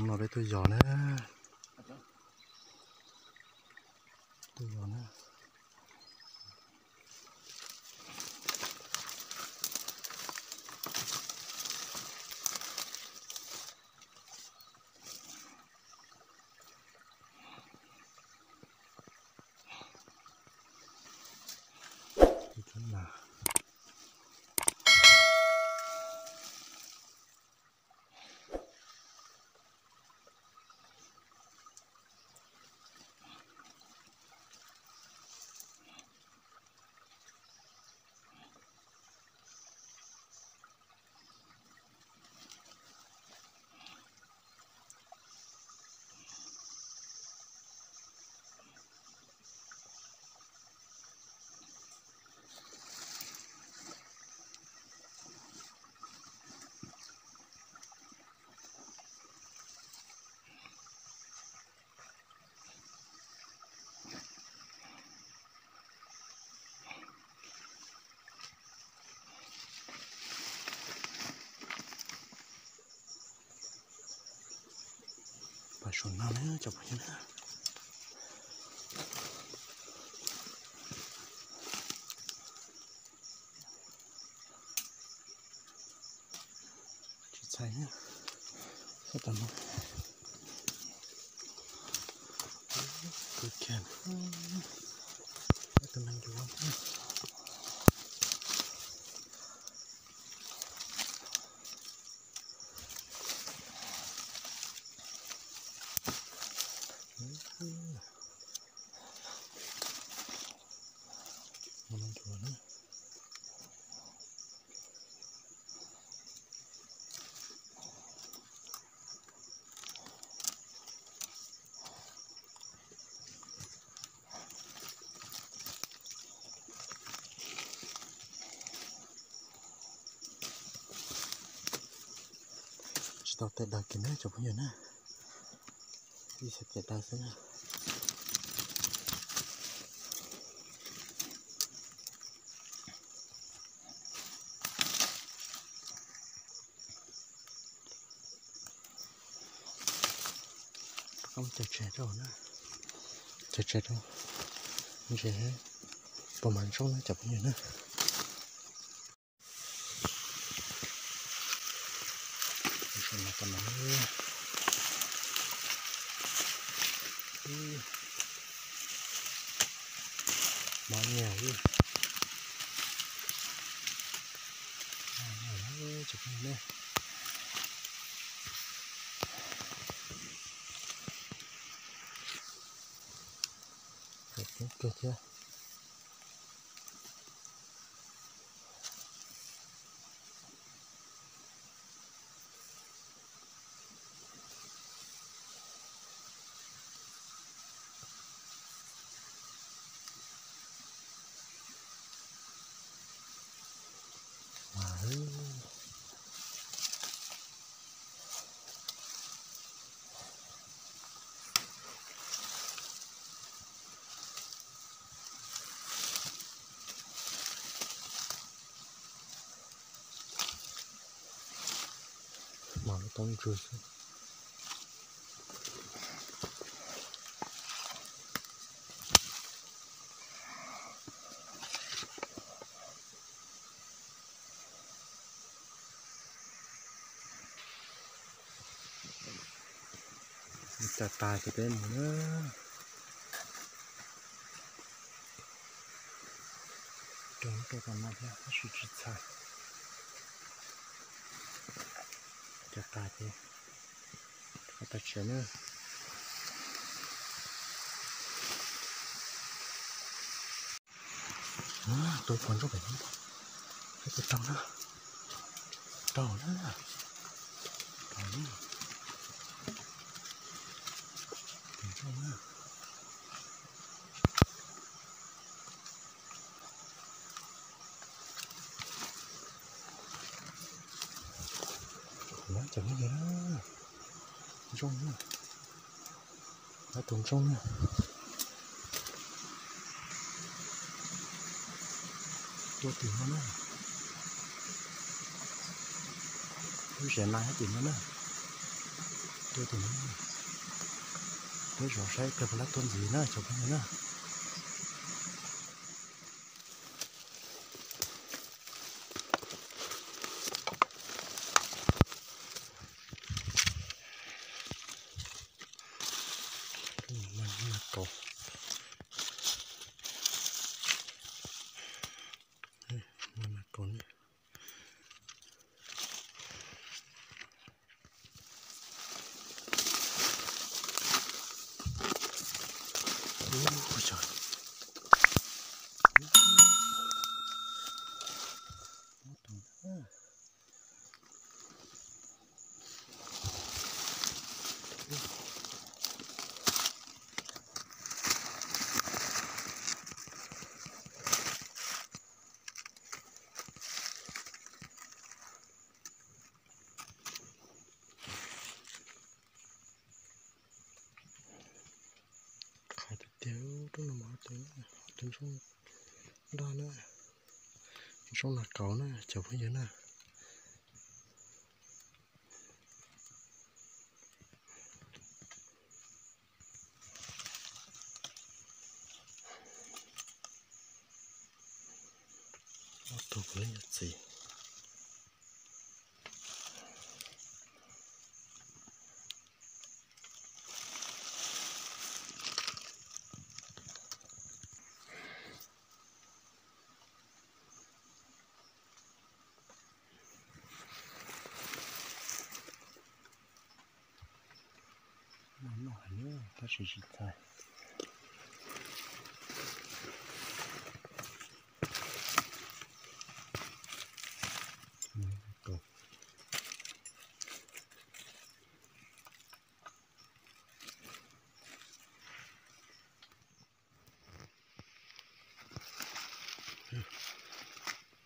No peb tuaj yos na. Tuaj yos na. Pas saum no na cov phooj ywg na. Tsis txhais na. Txhais tau no. Kub kiag. Tus neeg ncuav. Tsis tau tes daws kiag na cov phooj ywg na. Ib xyov tes daws xwb na. Cog tseg rau na, cog tseg rau, ntses puas mas ntsoog na cov phooj ywg na. Mov nyiam li. Cov phooj ywg na. Kawg thiab. Mas lub taub ntsuag xwb. Cov tas ces peb mus na. Rau rau tom no thiab tab sis tsis txhais. Cov tas ces rau tom tsev na. Tus pom ntsoog pem no, tus tau na, tau na, tau na, tus ntsoog na. Cov no ntsoog na, tus ntsoog na. Tuaj tim no na. Lub zem na, tim no na. Tuaj tim no, peb zov saib kawg puas lab tuaj ntxiv na cov phooj ywg na. Mas kaus, mas kaus ne. Qhov tiag tiag, roob no mas tus, tus ntsooj daj na, ntsooj nas kaus na cov phooj ywg na. Ob tug kuv leej yog txiv. Muaj noj heev tab sis tsis txhais.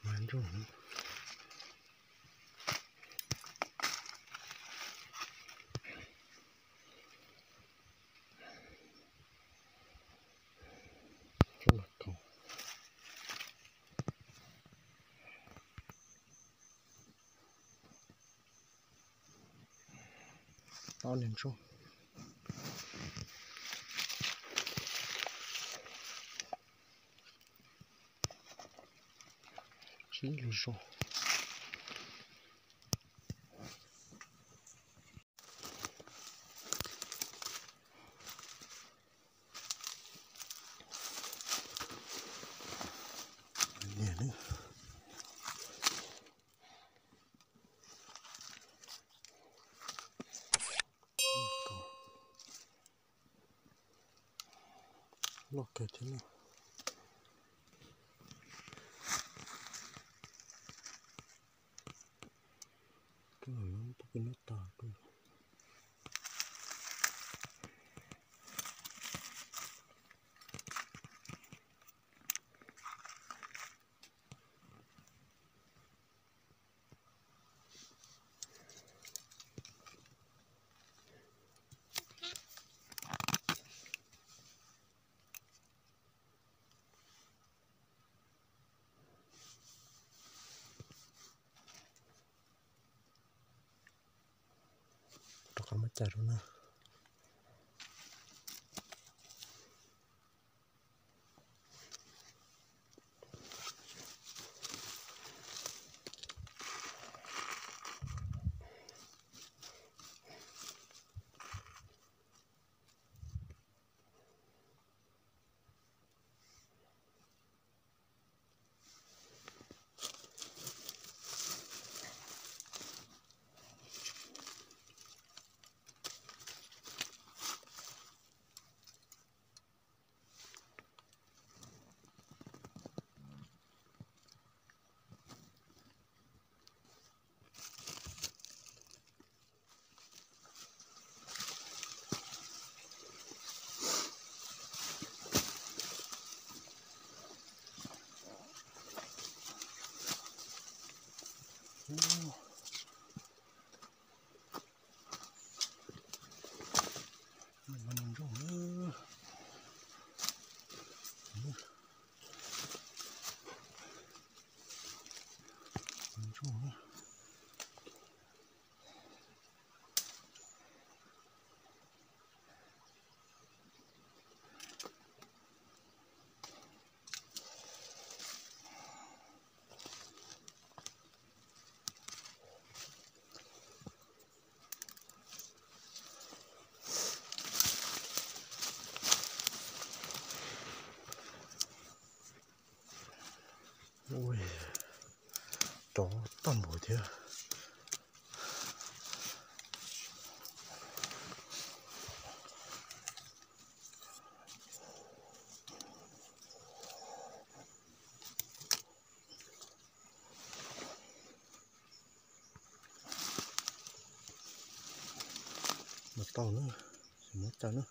Mas ntsooj, ntsooj mas kaus. Ob niag ntsooj. Sib lug zog. Loj kawg thiab na. Koj los no pub koj nub tag koj. Rov qab muab cais rau na. Ui, rov tag npaum thiab. Mas tau na, muab cawv na.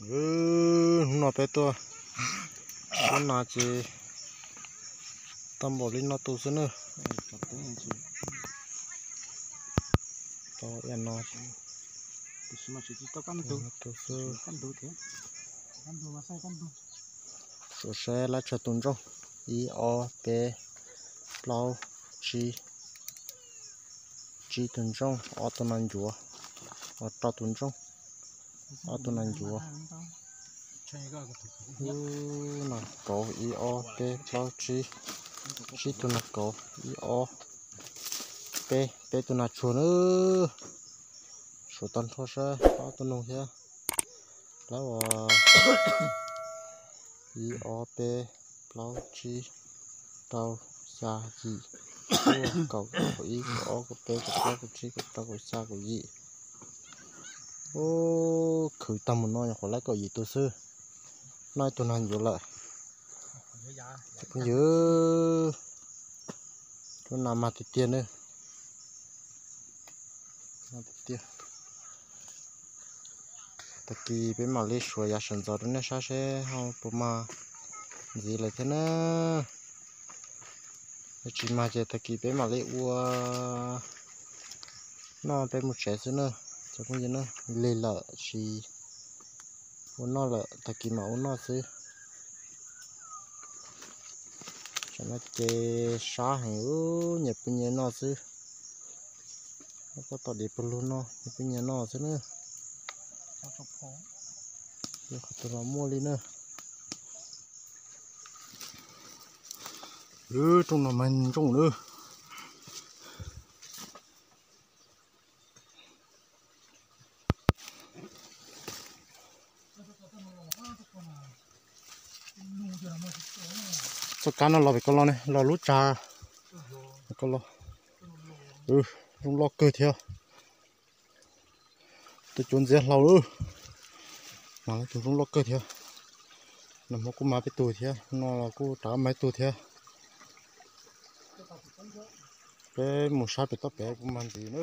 Hnub no peb tuaj cuab nas ces tau npaum li no tus xwb na. Tau no tus xwb. Suav saib lab tsawg tus ntsooj. Ib ob peb plaub tsib, tsib tus ntsooj, ob tug nas ncuav, rau tus ntsooj, ob tug nas ncuav. Nas kauv ib ob peb plaub tsib, tsib tug nas kauv ib ob peb, peb tug nas tsuag na. Suav tag nrho saib ob tug noog thiab. Lab uas ib ob peb plaub tsib rau xya yim cuaj kaum ib kaum ob kaum peb kaum plaub kaum tsib kaum rau kaum xya kaum yim. Ub, khwv tag mus no nyuam qhuav lab kaum yim tus xwb. Noj ib tug nas ncuav lawm. Cov phooj ywg, lub nas mag tiag tiag nawb. Tiag tiag. Tag kis peb mam li suav yav sawv ntxov rau nej saib seb ho puas mag ntxiv lawm thiab na. Yog tsis mag ces tag kis peb mam li ua noj peb mus tsev xwb na. Cov phooj ywg na, lig lawm tsis ua noj lawm, tag kis mam ua noj xwb. Tam no ces sab heev, nyias pw nyias noj xwb. Koj tom diav pawg lug no nyias pw nyias noj xwb na. Qhov twg los muaj li na. Rooj no mas ntsooj lawm. Txoj kab no los pem ko los ne, los lub tsav ko los. Zoo loj kawg thiab. Tus cuav ntxiav hlau lawm. Mas tus zoo loj kawg thiab. Nag hmo kuj mag peb tug thiab, no los kuj rov mag ib tug thiab. Peb mus saib pem toj pem kuj mag ntxiv na.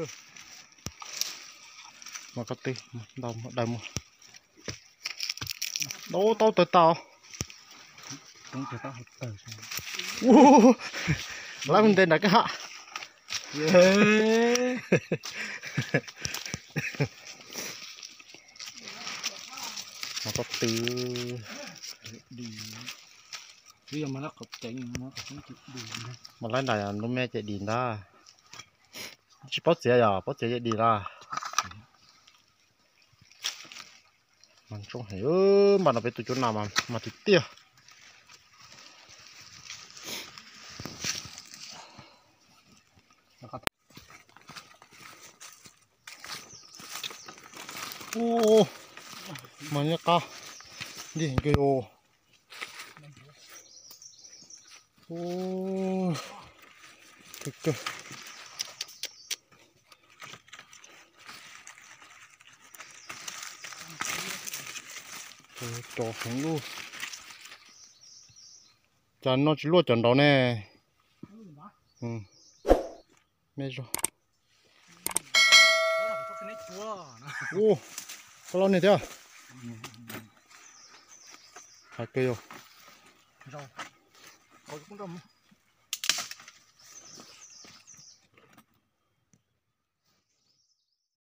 Mas ko tw, daws mus. Daub taub tawg tau. Lawv nte nram kwj ha. Mas ko tw. Mas lawv nram lub me ces dim ntag. Tsis paub txiav yom, paub txiav ces dim lawm. Mas ntsooj heev, npaj no peb tus cuab nas mas tiag tiag. Ub, Mas nyob qab nti heev kawg os. Ub, kawg kawg. Rov heev lub. Cas no tsis luaj cov nraud ne. Me zog. Ub, koj loj niag thiab. Hais kawg yog.